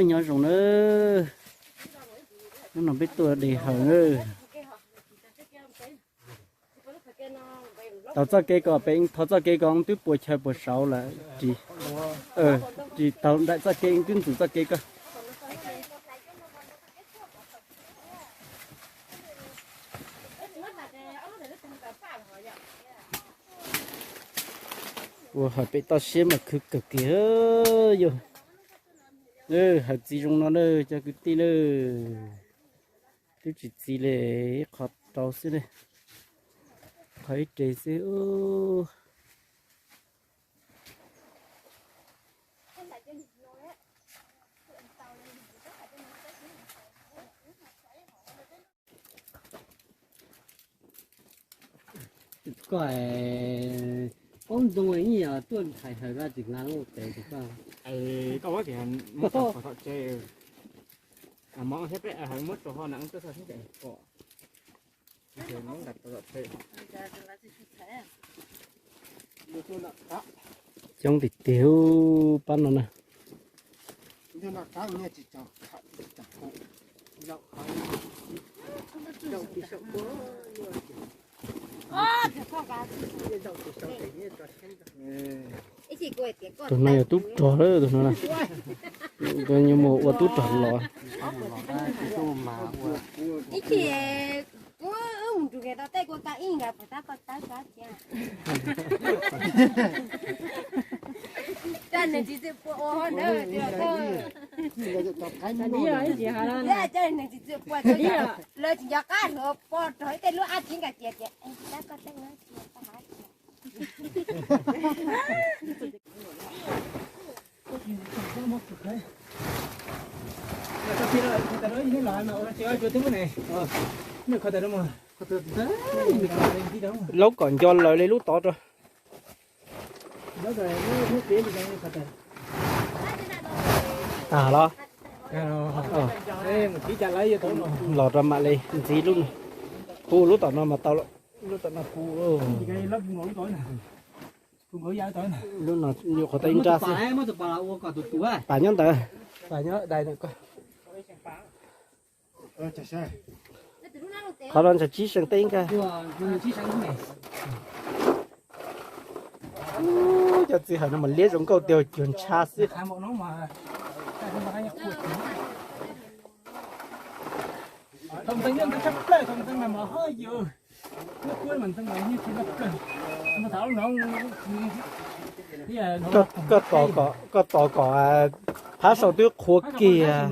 Nyob zoo na, hnub no peb tuaj de hawm na. Tau txoj kev ko pem, thov txoj kev ko twb puas chaw puas saud lawm. Ris, ris tau nraim txoj kev twb ntxim txoj kev ko. Ua hawm pem toj siab mas khwv kawg kiag yog. Hawm txiv zoo no na cov kwv tij na. Twb tsis txiv li, ib qho rau xwb ne, qho ib re xwb. Koj paub ntoo ib yam tuaj hais hawm ua tsis nqa lub tes koj. Koj muab tom tse, mov thiab peb hawm muab rau ho na tuaj txog thiab kom. Coob tiag tiag pab no na. Tus no yog tub rog lawm, tus no na. Tus nyuam mus ua tub rog los. Ib chim kuv wb mus nrug kiag tau tej kua ka ib nkaus puas tab koj tab sab cia. Coj nws txiv txwm pua ua hauj lwm, coj nws txiv txwm pua, lawv tsis nco qab hluas pua rau ib tej lub ab tsi nkaus cia tias tab koj tej no cia. Lub kom nco lawv li lub tod rau. Tag los. Los rau mam li ntxiv lub no. Hu lub tom no mas tau lawm. Lub tom no hu. Lub no nyuam qhuav tau ib nrab xwb. Pas nyob ntawd. Qhov no ntshe tsib seev tej ib nkag. Cov txiv hawm no mas liab zoo nkauj tiag, cuag ntsha xwb. Koj tos kom phab saum twb qhuav kiag.